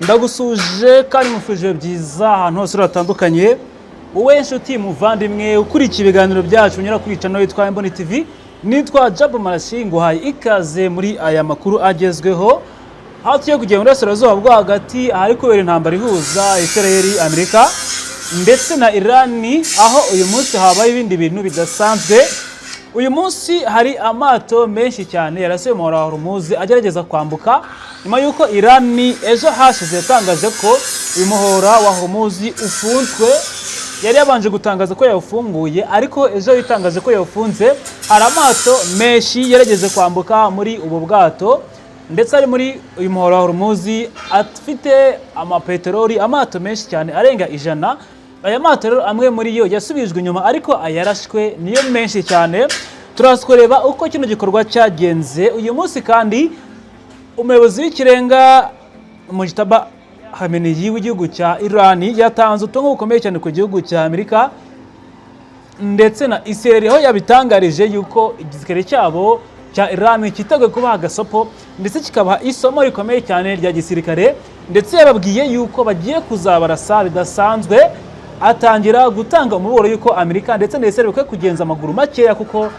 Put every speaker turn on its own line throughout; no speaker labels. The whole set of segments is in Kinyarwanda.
Ndagusuje kandi mufuje byiza ahantu hose uri hatandukanye. Wowe nshuti muvandimwe ukurikiye ibiganiro byacu unyura kuri channel yitwa Imboni TV, nitwa Jabu Marashi, nguhaye ikaze muri aya makuru agezweho, aho tugiye kujya mu burasirazuba bwo hagati, ahari kubera intambara ihuza Israel, Amerika ndetse na Irani, aho uyu munsi habaye ibindi bintu bidasanzwe. Uyu munsi hari amato menshi cyane yarasiwe mu Hormuz agerageza kwambuka, nyuma y'uko Irani ejo hashize yatangaje ko uyu muhora wa Hormuz ufunzwe. Yari yabanje gutangaza ko yawufunguye, ariko ejo yitangaje ko yawufunze. Hari amato menshi yarageze kwambuka muri ubu bwato, ndetse ari muri uyu muhora wa Hormuz afite amapeteroli, amato menshi cyane arenga 100. Aya mato rero amwe muri yo yasubijwe inyuma, ariko ayarashwe niyo menshi cyane. Turaza kureba uko kino gikorwa cyagenze uyu munsi. Kandi umuyobozi w'ikirenga Mojtaba Khamenei w'igihugu cya Iran yatanze ubutumwa bukomeye cyane ku gihugu cya Amerika ndetse na Israel, aho yabitangarije yuko igisirikare cyabo cya Iran cyiteguye kubaha agasopo, ndetse kikabaha isomo rikomeye cyane rya gisirikare, ndetse yababwiye yuko bagiye kuzabarasa bidasanzwe. Atangira gutanga umuburo yuko Amerika ndetse na Israel bikwiye kugenza amaguru makeya, kuko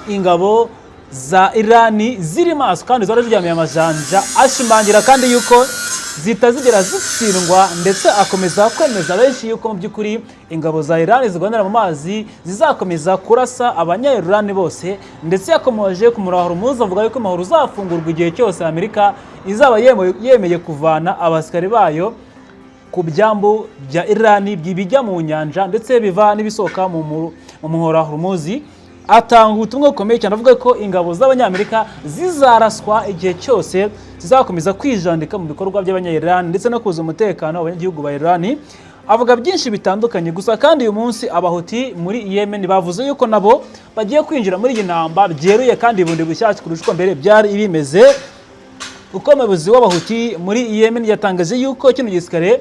ingabo za Irani ziri maso kandi zora ziryamiye amajanja. Ashimangira kandi yuko zitazigera zitsindwa, ndetse akomeza kwemeza benshi yuko mu by'ukuri ingabo za Irani zirwanira mu mazi zizakomeza kurasa abanya-Irani bose. Ndetse yakomoje ku muhora Hormuz, avuga yuko umuhora uzafungurwa igihe cyose Amerika izaba yemeye kuvana abasikari bayo ku byambu bya Irani bijya mu nyanja ndetse biva n'ibisohoka mu muhora Hormuz. Atanga ubutumwa bukomeye cyane, avuga ko ingabo z'Abanyamerika zizaraswa igihe cyose zizakomeza kwijandika mu bikorwa by'Abanya-Iran ndetse no kuza umutekano w'abanyagihugu ba Iran. Avuga byinshi bitandukanye gusa. Kandi uyu munsi Abahuti muri Yemen bavuze yuko nabo bagiye kwinjira muri iyi ntambara byeruye kandi bundi bushyashya kurusha uko mbere byari bimeze, kuko umuyobozi w'Abahuti muri Yemen yatangaje yuko kino gisirikare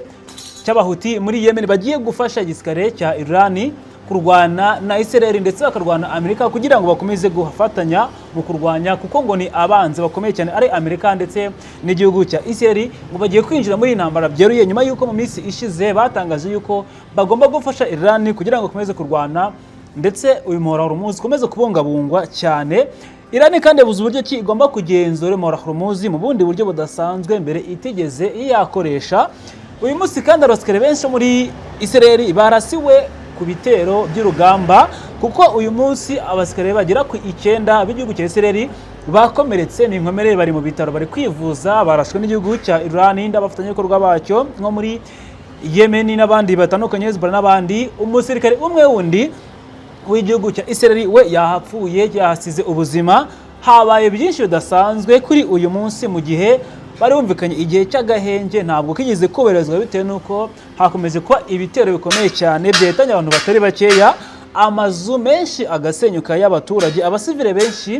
cy'Abahuti muri Yemen bagiye gufasha igisirikare cya Iran kurwana na Israel, ndetse bakarwana Amerika, kugira ngo bakomeze gufatanya mu kurwanya, kuko ngo ni abanzi bakomeye cyane ari Amerika ndetse n'igihugu cya Israel. Ngo bagiye kwinjira muri iyi ntambara byeruye, nyuma y'uko mu minsi ishize batangaje yuko bagomba gufasha Iran kugira ngo bakomeze kurwana, ndetse uyu muhora wa Hormuz ukomeze kubungabungwa cyane. Iran kandi yabuze uburyo ki igomba kugenzura umuhora wa Hormuz mu bundi buryo budasanzwe mbere itigeze yakoresha. Uyu munsi kandi abasirikare benshi muri Israel barasiwe ku bitero by'urugamba, kuko uyu munsi abasirikare bagera ku 9 b'igihugu cya Israel bakomeretse, ni inkomere, bari mu bitaro bari kwivuza, barashwe n'igihugu cya Iran n'abafatanyabikorwa bacyo nko muri Yemen n'abandi batandukanye, Hezbollah n'abandi. Umusirikare umwe wundi w'igihugu cya Israel we yahapfuye, yahasize ubuzima. Habaye byinshi bidasanzwe kuri uyu munsi, mu gihe bari bumvikanye igihe cy'agahenge ntabwo kigeze kubahirizwa, bitewe n'uko hakomeje kuba ibitero bikomeye cyane byahitanye abantu batari bakeya, amazu menshi agasenyuka y'abaturage, abasivile benshi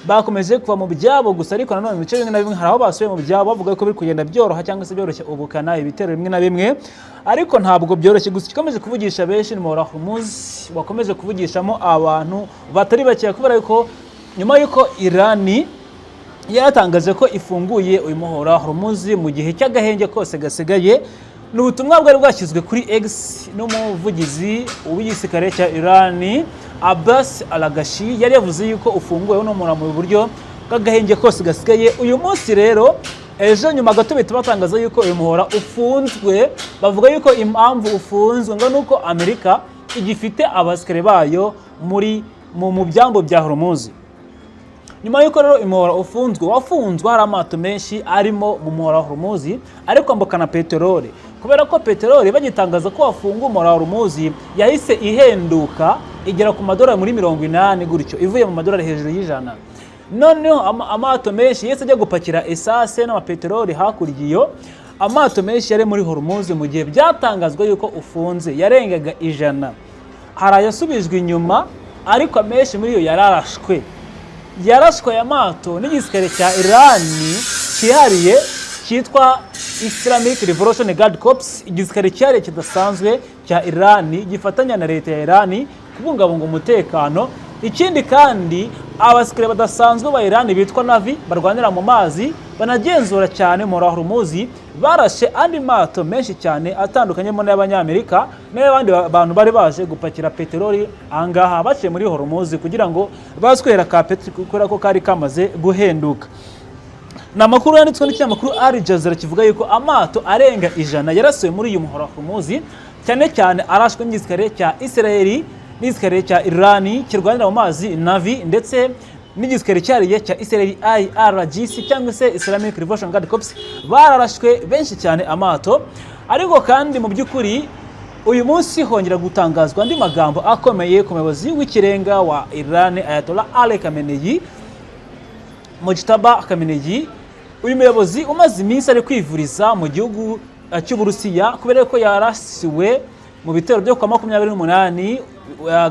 bakomeje kuva mu byabo. Gusa ariko nanone mu bice bimwe na bimwe hari aho basubiye mu byabo, bavuga ko biri kugenda byoroha cyangwa se byoroshya ubukana ibitero bimwe na bimwe, ariko ntabwo byoroshye. Gusa igikomeje kuvugisha benshi ni muhora Hormuz, wakomeje kuvugishamo abantu batari bakeya, kubera ko nyuma y'uko Irani yaratangaje ko ifunguye uyu muhora Hormuz mu gihe cy'agahenge kose gasigaye, ni ubutumwa bwari bwashyizwe kuri X n'umuvugizi w'igisirikare cya Iran, Abbas Araghchi, yari yavuze yuko ufunguwe uno muhora mu buryo bw'agahenge kose gasigaye. Uyu munsi rero, ejo nyuma gato, bahita batangaza yuko uyu muhora ufunzwe. Bavuga yuko impamvu ufunzwe ngo nuko Amerika igifite abasirikare bayo muri mu byambu bya Hormuz. Nyuma y'uko rero umuhora ufunzwe, wafunzwe hari amato menshi arimo mu muhora wa Hormuz ariko kwambukana peteroli, kubera ko peteroli bagitangaza ko wafunga umuhora wa Hormuz yahise ihenduka, igera ku madolari muri 80 gutyo, ivuye mu madolari hejuru y'100. Noneho amato menshi yahise ajya gupakira esase n'amapeteroli hakurya iyo. Amato menshi yari muri Hormuz mu gihe byatangazwa yuko ufunze yarengaga 100. Hari ayasubijwe inyuma, ariko amenshi muri yo yararashwe. Yarashwe aya mato n'igisirikare cya Irani cyihariye cyitwa Islamic Revolution Guard Corps, igisirikare cyihariye kidasanzwe cya Irani gifatanya na leta ya Irani kubungabunga umutekano. Ikindi kandi, abasirikare badasanzwe ba Irani bitwa Navy barwanira mu mazi. banagenzura cyane mu Hormuz, barashe andi mato menshi cyane atandukanyemo n'ay'Abanyamerika n'ay'abandi bantu bari baje gupakira peteroli ahangaha baciye muri Hormuz kugira ngo bazwera ka peteroli, kubera ko kari kamaze guhenduka. Ni amakuru yanditswe n'ikinyamakuru Al Jazeera kivuga yuko amato arenga 100 yarasiwe muri uyu muhora wa Hormuz, cyane cyane arashwe n'igisirikare cya Israeli n'igisirikare cya Irani kirwanira mu mazi Navy, ndetse n'igisirikare cyariye cya Israeli IRGC cyangwa se Islamic Revolution Guard Corps. Bararashwe benshi cyane amato. Ariko kandi mu by'ukuri uyu munsi hongera gutangazwa andi magambo akomeye ku muyobozi w'ikirenga wa Iran, Ayatollah Ali Khamenei, Mojtaba Khamenei. Uyu muyobozi umaze iminsi ari kwivuriza mu gihugu cy'Uburusiya kubera ko yarasiwe mu bitero byo kwa 28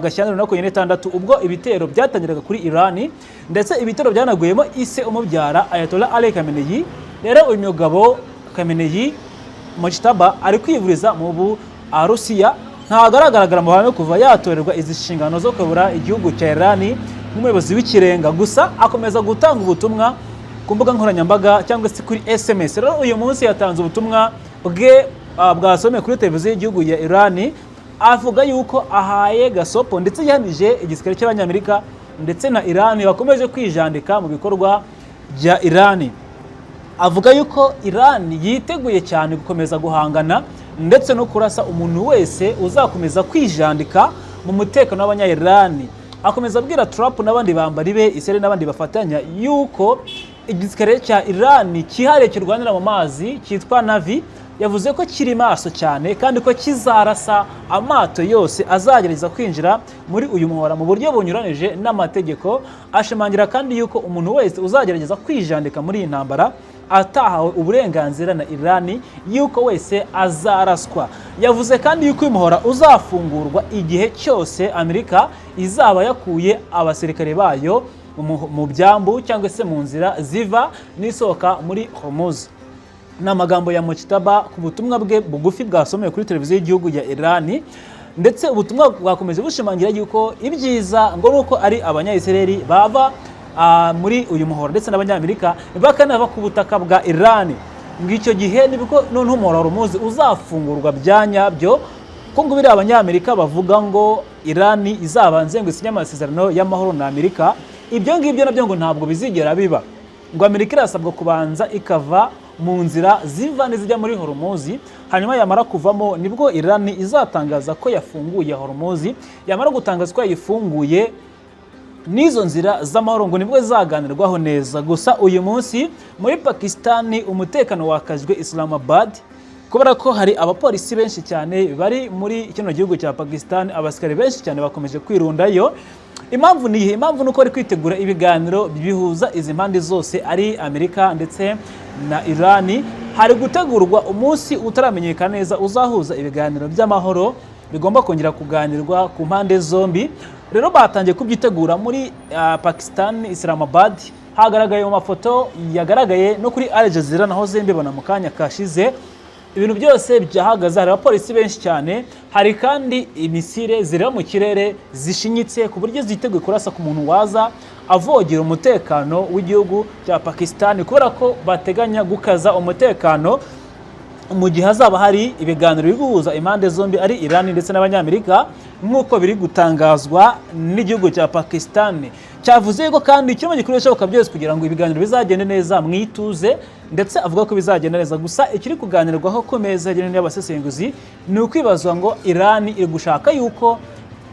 Gashyantare 2026, ubwo ibitero byatangiraga kuri Iran, ndetse ibitero byanaguyemo ise umubyara, Ayatollah Ali Khamenei. Rero uyu mugabo Khamenei Mojtaba ari kwivuriza mu Burusiya, ntagaragara mu ruhame kuva yatorerwa izi nshingano zo kuyobora igihugu cya Iran nk'umuyobozi w'ikirenga. Gusa akomeza gutanga ubutumwa ku mbuga nkoranyambaga cyangwa se kuri SMS. Rero uyu munsi yatanze ubutumwa bwe bwasomeye kuri televiziyo y'igihugu ya Iran, avuga yuko ahaye gasopo ndetse yahamije igisirikare cy'Abanyamerika ndetse na Iran bakomeje kwijandika mu bikorwa bya Iran. Avuga yuko Iran yiteguye cyane gukomeza guhangana ndetse no kurasa umuntu wese uzakomeza kwijandika mu mutekano w'Abanya-Iran. Akomeza abwira Trump n'abandi bambari be, Israel n'abandi bafatanya, yuko igisirikare cya Iran cyihariye kirwanira mu mazi cyitwa Navy, yavuze ko kiri maso cyane kandi ko kizarasa amato yose azagerageza kwinjira muri uyu muhora mu buryo bunyuranije n'amategeko. Ashimangira kandi yuko umuntu wese uzagerageza kwijandika muri iyi ntambara atahawe uburenganzira na Irani, yuko wese azaraswa. Yavuze kandi yuko uyu muhora uzafungurwa igihe cyose Amerika izaba yakuye abasirikare bayo mu byambu cyangwa se mu nzira ziva n'isohoka muri Hormuz. Ni amagambo ya Mojtaba ku butumwa bwe bugufi bwasomewe kuri televiziyo y'igihugu ya Irani, ndetse ubutumwa bwakomeje bushimangira yuko ibyiza ngo nuko ari Abanyayisiraheli bava muri uyu muhoro ndetse n'Abanyamerika bakanava ku butaka bwa Irani, ngo icyo gihe nibwo noneho umuhora wa Hormuz uzafungurwa bya nyabyo. Ko ngo biriya Abanyamerika bavuga ngo Irani izabanze ngo isinye amasezerano y'amahoro na Amerika, ibyo ngibyo nabyo ngo ntabwo bizigera biba. Ngo Amerika irasabwa kubanza ikava mu nzira ziva n'izijya muri Hormuz, hanyuma yamara kuvamo nibwo Irani izatangaza ko yafunguye Hormuz. Yamara gutangaza ko yayifunguye, n'izo nzira z'amahoro ngo nibwo zizaganirwaho neza. Gusa uyu munsi muri Pakistani umutekano wakajwe Islamabad, kubera ko hari abapolisi benshi cyane bari muri kino gihugu cya Pakistan. Abasirikare benshi cyane bakomeje kwirundayo. Impamvu ni iyihe? Impamvu ni uko bari kwitegura ibiganiro bihuza izi mpande zose, ari Amerika ndetse na Irani. Hari gutegurwa umunsi utaramenyekana neza uzahuza ibiganiro by'amahoro bigomba kongera kuganirwa ku mpande zombi. Rero batangiye kubyitegura muri Pakistan, Islamabad. Hagaragaye mu mafoto yagaragaye no kuri Al Jazeera, naho mbibona mu kanya kashize, ibintu byose byahagaze. Hari abapolisi benshi cyane, hari kandi imisire zireba mu kirere zishinyitse ku buryo ziteguye kurasa ku muntu waza avogera umutekano w'igihugu cya Pakistan, kubera ko bateganya gukaza umutekano mu gihe hazaba hari ibiganiro biri guhuza impande zombi, ari Iran ndetse n'Abanyamerika, nk'uko biri gutangazwa n'igihugu cya Pakistan. Cyavuze ko kandi kirimo gikora ibishoboka byose kugira ngo ibiganiro bizagende neza mu ituze, ndetse avuga ko bizagenda neza. Gusa ikiri kuganirwaho ku meza yagenewe y'abasesenguzi ni ukwibazwa ngo Iran iri gushaka yuko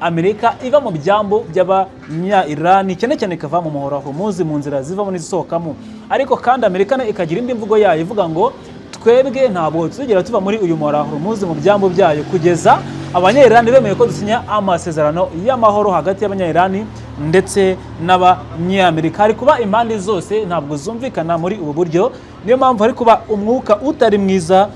Amerika iva mu byambu by'Abanya-Iran, cyane cyane ikava mu muhora wa Hormuz, mu nzira zivamo n'izisohokamo. Ariko kandi Amerika nayo ikagira indi mvugo yayo ivuga ngo twebwe ntabwo tuzigera tuva muri uyu muhora wa Hormuz, mu byambu byayo, kugeza Abanya-Iran bemeye ko dusinya amasezerano y'amahoro hagati y'Abanya-Iran ndetse n'Abanyamerika. Hari kuba impande zose ntabwo zumvikana muri ubu buryo, niyo mpamvu hari kuba umwuka utari mwiza,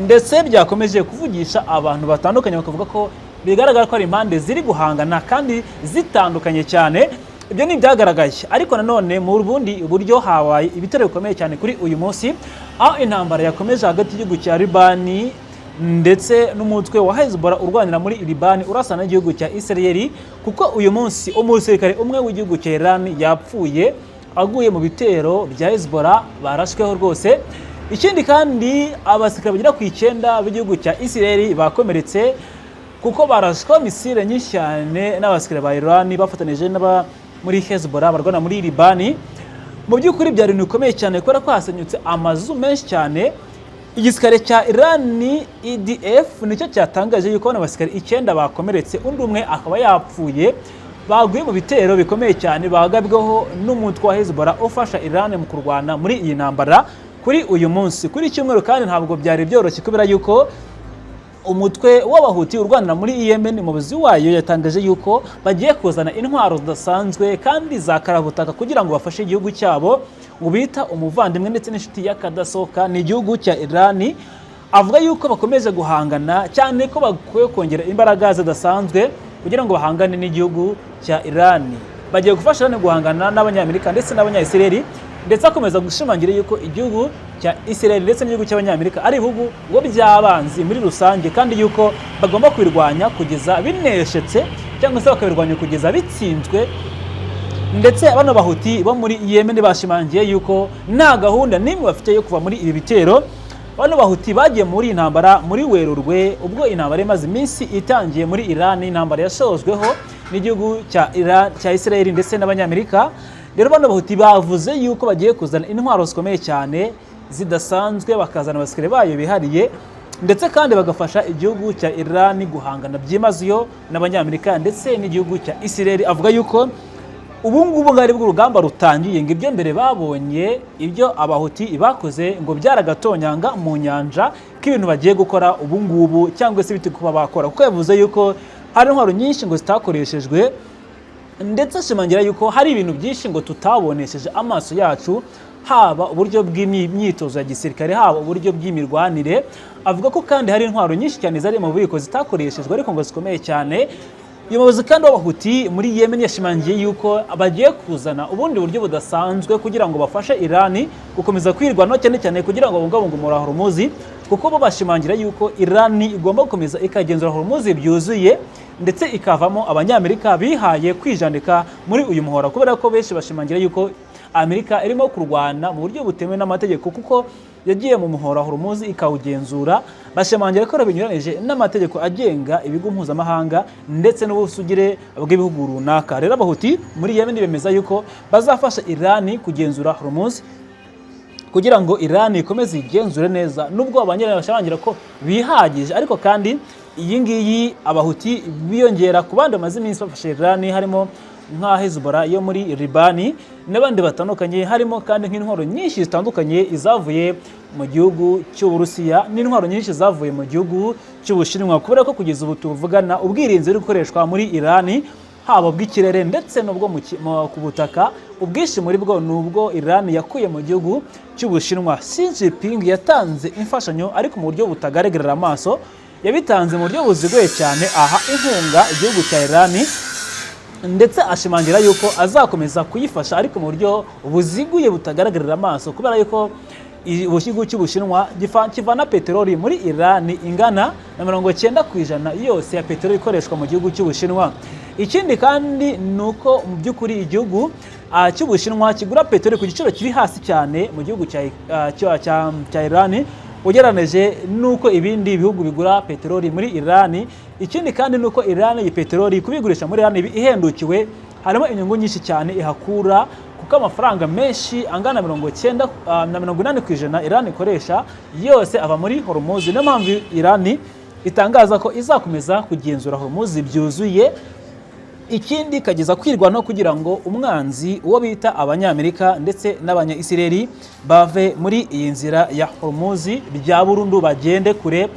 ndetse byakomeje kuvugisha abantu batandukanye, bakavuga ko bigaragara ko hari impande ziri guhangana kandi zitandukanye cyane. Ibyo ni ibyagaragaye. Ariko nanone mu bundi buryo habaye ibitero bikomeye cyane kuri uyu munsi, aho intambara yakomeje hagati y'igihugu cya Libani ndetse n'umutwe wa Hezbollah urwanira muri Libani urasana n'igihugu cya Israel, kuko uyu munsi umusirikare umwe w'igihugu cya Iran yapfuye. aguye mu bitero bya Hezbollah barashweho rwose. Ikindi kandi, abasirikare bagera ku 9 b'igihugu cya Israel bakomeretse kuko barashweho misile nyinshi cyane n'abasirikare ba Iran bafatanije n'aba muri Hezbollah barwana muri Libani. Mu by'ukuri byari ibintu bikomeye cyane kubera ko hasenyutse amazu menshi cyane. Igisirikare cya Iran, IDF, nicyo cyatangaje yuko bano basirikare 9 bakomeretse, undi umwe akaba yapfuye, baguye mu bitero bikomeye cyane bagabweho n'umutwe wa Hezbollah ufasha Iran mu kurwana muri iyi ntambara kuri uyu munsi. Kuri iki cyumweru kandi ntabwo byari byoroshye kubera yuko umutwe w'Abahuti urwanira muri Yemen, umuyobozi wayo yatangaje yuko bagiye kuzana intwaro zidasanzwe kandi za karabutaka kugira ngo bafashe igihugu cyabo ngo bita umuvandimwe ndetse n'inshuti y'akadasohoka, ni igihugu cya Iran. Avuga yuko bakomeje guhangana cyane, ko bakwiye kongera imbaraga zidasanzwe kugira ngo bahangane n'igihugu cya Iran. Bagiye gufasha Iran guhangana n'Abanyamerika ndetse n'Abanya-Israel, ndetse akomeza gushimangira yuko igihugu cya Israel ndetse n'igihugu cy'Abanyamerika ari ibihugu ngo by'abanzi muri rusange, kandi yuko bagomba kubirwanya kugeza bineshetse cyangwa se bakabirwanya kugeza bitsinzwe. Ndetse bano Bahuti bo muri Yemen bashimangiye yuko nta gahunda n'imwe bafite yo kuva muri ibi bitero. Bano Bahuti bagiye muri iyi ntambara muri Werurwe, ubwo intambara imaze iminsi itangiye muri Iran, intambara yashojweho n'igihugu cya Iran, cya Israel ndetse n'Abanyamerika. Rero bano Bahuti bavuze yuko bagiye kuzana intwaro zikomeye cyane zidasanzwe, bakazana abasirikare bayo bihariye, ndetse kandi bagafasha igihugu cya Iran guhangana byimazeyo n'Abanyamerika ndetse n'igihugu cya Israel. Avuga yuko ubu ngubu ngari bw'urugamba rutangiye, ngo ibyo mbere babonye, ibyo Abahuti bakoze ngo byaragatonyanga mu nyanja k'ibintu bagiye gukora ubu ngubu cyangwa se ibiti kuba bakora, kuko yavuze yuko hari intwaro nyinshi ngo zitakoreshejwe, ndetse ashimangira yuko hari ibintu byinshi ngo tutabonesheje amaso yacu, haba uburyo bw'imyitozo ya gisirikare, haba uburyo bw'imirwanire. Avuga ko kandi hari intwaro nyinshi cyane zari mu bubiko zitakoreshejwe ariko ngo zikomeye cyane. Uyu muyobozi kandi w'Abahuti muri Yemen yashimangiye yuko bagiye kuzana ubundi buryo budasanzwe kugira ngo bafashe Irani gukomeza kwirwanaho, cyane cyane kugira ngo babungabunge umuhora Hormuz, kuko bo bashimangira yuko Irani igomba gukomeza ikagenzura Hormuz byuzuye, ndetse ikavamo Abanyamerika bihaye kwijandika muri uyu muhora, kubera ko benshi bashimangira yuko Amerika irimo kurwana mu buryo butemewe n'amategeko kuko yagiye mu muhora Hormuz ikawugenzura. Bashimangira ko binyuranije n'amategeko agenga ibigo mpuzamahanga ndetse n'ubusugire bw'ibihugu runaka. Rero Abahuti muri Yemen bemeza yuko bazafasha Irani kugenzura Hormuz kugira ngo Irani ikomeze igenzure neza, nubwo Abanyarwanda bashimangira ko bihagije. Ariko kandi iyi ngiyi Abahuti biyongera ku bandi bamaze iminsi bafashe Irani, harimo nka Hezbollah yo muri Libani n'abandi batandukanye, harimo kandi nk'intwaro nyinshi zitandukanye izavuye mu gihugu cy'Uburusiya n'intwaro nyinshi zavuye mu gihugu cy'Ubushinwa, kubera ko kugeza ubu tuvugana ubwirinzi buri gukoreshwa muri Irani, haba ubw'ikirere ndetse n'ubwo ku butaka, ubwinshi muri bwo ni ubwo Iran yakuye mu gihugu cy'Ubushinwa. Xi Jinping yatanze imfashanyo ariko mu buryo butagaragarira amaso, yabitanze mu buryo buziguye cyane, aha inkunga igihugu cya Iran, ndetse ashimangira yuko azakomeza kuyifasha ariko mu buryo buziguye butagaragarira amaso, kubera yuko igihugu cy'Ubushinwa kivana peteroli muri Iran ingana na 90% yose ya peteroli ikoreshwa mu gihugu cy'Ubushinwa. Ikindi kandi ni uko mu by'ukuri igihugu cy'Ubushinwa kigura peteroli ku giciro kiri hasi cyane mu gihugu cya Iran ugereranije n'uko ibindi bihugu bigura peteroli muri Iran. Ikindi kandi ni uko Iran iyi peteroli kubigurisha muri Iran ihendukiwe, harimo inyungu nyinshi cyane ihakura, kuko amafaranga menshi angana 90 na 80% Iran ikoresha yose ava muri Hormuz. Niyo mpamvu Iran itangaza ko izakomeza kugenzura Hormuz byuzuye, ikindi ikageza kwirwanaho kugira ngo umwanzi, uwo bita Abanyamerika ndetse n'Abanya-Israeli, bave muri iyi nzira ya Hormuz bya burundu, bagende kure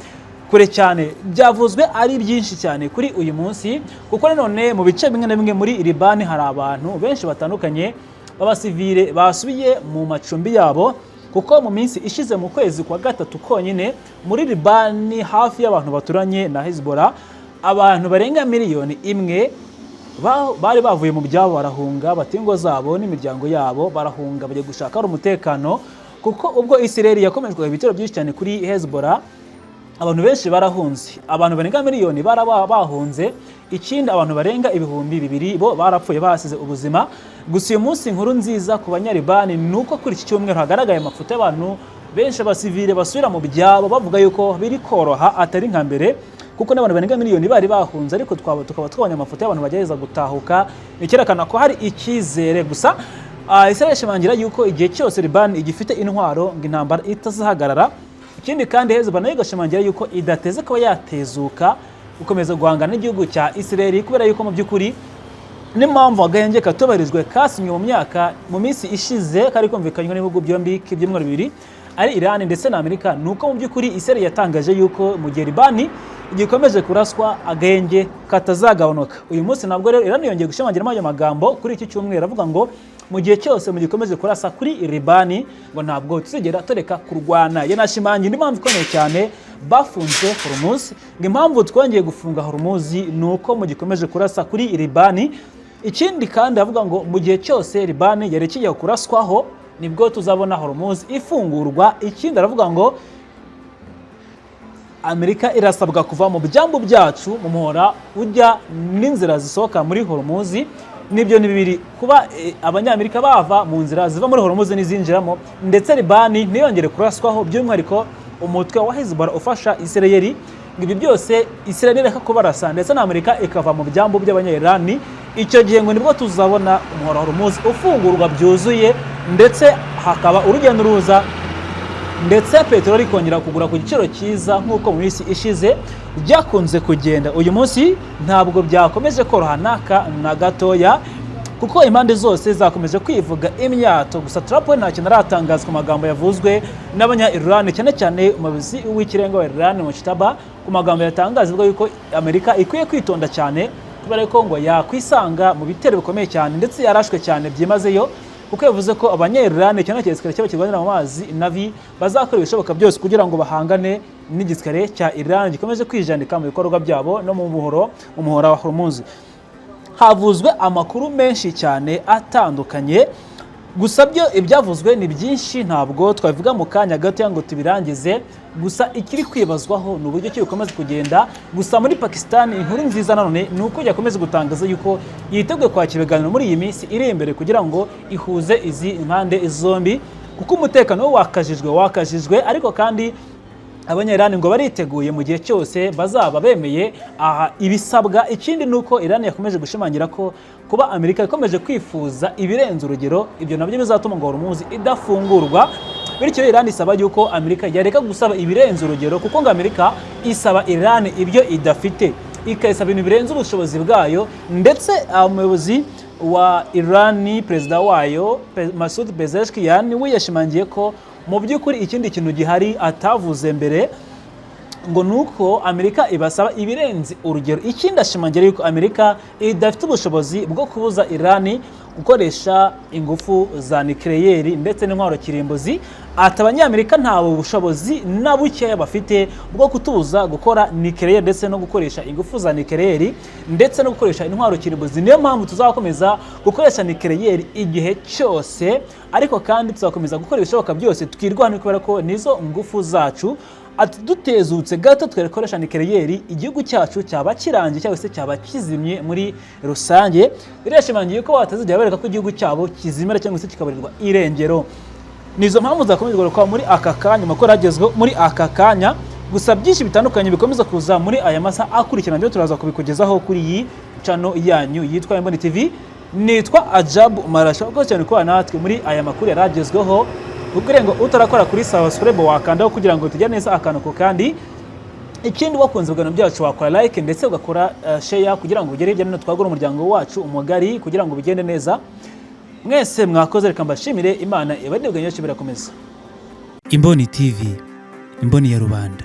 kure cyane. Byavuzwe ari byinshi cyane kuri uyu munsi, kuko nanone mu bice bimwe na bimwe muri Libani hari abantu benshi batandukanye b'abasivile basubiye mu macumbi yabo, kuko mu minsi ishize, mu kwezi kwa gatatu konyine, muri Libani hafi y'abantu baturanye na Hezbollah, abantu barenga miliyoni 1 bari bavuye mu byabo barahunga, bata ingo zabo n'imiryango yabo, barahunga bajya gushaka hari umutekano, kuko ubwo Israel yakomejwe ibitero byinshi cyane kuri Hezbollah. Abantu benshi barahunze, abantu barenga miliyoni baraba bahunze. Ikindi, abantu barenga 2000 bo barapfuye, bahasize ubuzima. Gusa uyu munsi inkuru nziza ku Banyalibani ni uko kuri iki cyumweru hagaragaye amafoto y'abantu benshi, abasivile basubira mu byabo, bavuga yuko biri koroha, atari nka mbere, kuko n'abantu barenga miliyoni bari bahunze, ariko tukaba twabonye amafoto y'abantu bagerageza gutahuka, icyerekana ko hari icyizere. Gusa Israel ishimangira yuko igihe cyose Liban igifite intwaro ngo intambara itazahagarara. Ikindi kandi, Hezbollah nayo igashimangira yuko idateze kuba yatezuka gukomeza guhangana n'igihugu cya Israel, kubera yuko mu by'ukuri n'impamvu agahenge katubahirijwe kasinywe mu minsi ishize, kari kumvikanywe n'ibihugu byombi k'ibyumweru 2, ari Iran ndetse na Amerika, ni uko mu by'ukuri Israel yatangaje yuko mu gihe Libani igikomeje kuraswa, agahenge katazagabanuka. Uyu munsi nabwo rero Iran yongeye gushimangiramo ayo magambo kuri iki cyumweru, avuga ngo mu gihe cyose mugikomeje kurasa kuri Libani, ngo ntabwo tuzigera tureka kurwana. Yanashimangiye indi mpamvu ikomeye cyane bafunze Hormuz, ngo impamvu twongeye gufunga Hormuz ni uko mugikomeje kurasa kuri Libani. Ikindi kandi avuga ngo mu gihe cyose Libani yerekeye kuraswaho, nibwo tuzabona Hormuz ifungurwa. Ikindi aravuga ngo Amerika irasabwa kuva mu byambu byacu, mu muhora ujya n'inzira zisohoka muri Hormuz. Nibyo ni bibiri: kuba Abanyamerika bava mu nzira ziva muri Hormuz n'izinjiramo, ndetse Libani ntiyongere kuraswaho, by'umwihariko umutwe wa Hezbollah ufasha Israel. Ngo ibi byose, Israel ireka kubarasa ndetse na Amerika ikava mu byambu by'Abanya-Irani, icyo gihe ngo nibwo tuzabona umuhora wa Hormuz ufungurwa byuzuye, ndetse hakaba urujya n'uruza, ndetse peteroli ikongera kugura ku giciro cyiza nk'uko mu minsi ishize byakunze kugenda. Uyu munsi ntabwo byakomeje koroha n'aka na gatoya, kuko impande zose zakomeje kwivuga imyato. Gusa Trump we nta kintu aratangaza ku magambo yavuzwe n'abanya Iran, cyane cyane umuyobozi w'ikirenga wa Iran Mojtaba, ku magambo yatangaza avuga yuko Amerika ikwiye kwitonda cyane, kubera ko ngo yakwisanga mu bitero bikomeye cyane, ndetse yarashwe cyane byimazeyo, kuko yavuze ko Abanya-Iran, cyane cyane igisirikare cyabo kirwanira mu mazi, Navy, bazakora ibishoboka byose kugira ngo bahangane n'igisirikare cya Iran gikomeje kwijandika mu bikorwa byabo no mu muhora wa Hormuz. Havuzwe amakuru menshi cyane atandukanye, gusa byo ibyavuzwe ni byinshi, ntabwo twabivuga mu kanya gato ngo tubirangize. Gusa ikiri kwibazwaho ni uburyo ki bikomeza kugenda. Gusa muri Pakistan, inkuru nziza nanone ni uko yakomeza gutangaza yuko yiteguye kwakira ibiganiro muri iyi minsi iri imbere kugira ngo ihuze izi impande zombi, kuko umutekano wo wakajijwe. Ariko kandi Abanya-Iran ngo bariteguye mu gihe cyose bazaba bemeye aha ibisabwa. Ikindi ni uko Iran yakomeje gushimangira ko kuba Amerika ikomeje kwifuza ibirenze urugero, ibyo nabyo bizatuma ngo Hormuz idafungurwa. Bityo Iran isaba yuko Amerika yareka gusaba ibirenze urugero, kuko ngo Amerika isaba Iran ibyo idafite, ikayisaba ibintu birenze ubushobozi bwayo. Ndetse umuyobozi wa Iran, perezida wayo Masoud Pezeshkian, we yashimangiye ko mu by'ukuri ikindi kintu gihari atavuze mbere ngo ni uko Amerika ibasaba ibirenze urugero. Ikindi ashimangira yuko Amerika idafite ubushobozi bwo kubuza Irani gukoresha ingufu za nucléaire ndetse n'intwaro kirimbuzi. Ati Abanyamerika nta bushobozi na bukeya bafite bwo kutubuza gukora nucléaire ndetse no gukoresha ingufu za nucléaire ndetse no gukoresha intwaro kirimbuzi. Niyo mpamvu tuzakomeza gukoresha nucléaire igihe cyose, ariko kandi tuzakomeza gukora ibishoboka byose twirwane, kubera ko nizo ngufu zacu. Ati dutezutse gato twerekoresha nucléaire, igihugu cyacu cyaba kirangiye cyangwa se cyaba kizimye muri rusange. Birashimangiye ko batazigera bereka ko igihugu cyabo kizimira cyangwa se kikaburirwa irengero. Nizo mpamvu zakomeje kugaruka muri aka kanya, amakuru agezweho muri aka kanya. Gusa byinshi bitandukanye bikomeza kuza muri aya masaha akurikirana byo turaza kubikugezaho kuri iyi channel yanyu yitwa Imboni TV. Nitwa Ajabu Marasha, wakoze cyane kubana natwe muri aya makuru yari agezweho. Kugira ngo utarakora kuri subscribe, wakandaho kugira ngo tujye neza akantu ku kandi. Ikindi, wakunze ibiganiro byacu, wakora like ndetse ugakora share kugira ngo ugere hirya no hino, twagure umuryango wacu umugari kugira ngo bigende neza. Mwese mwakoze, reka mbashimire. Imana ibarinde, birakomeza.
Imboni TV, imboni ya rubanda.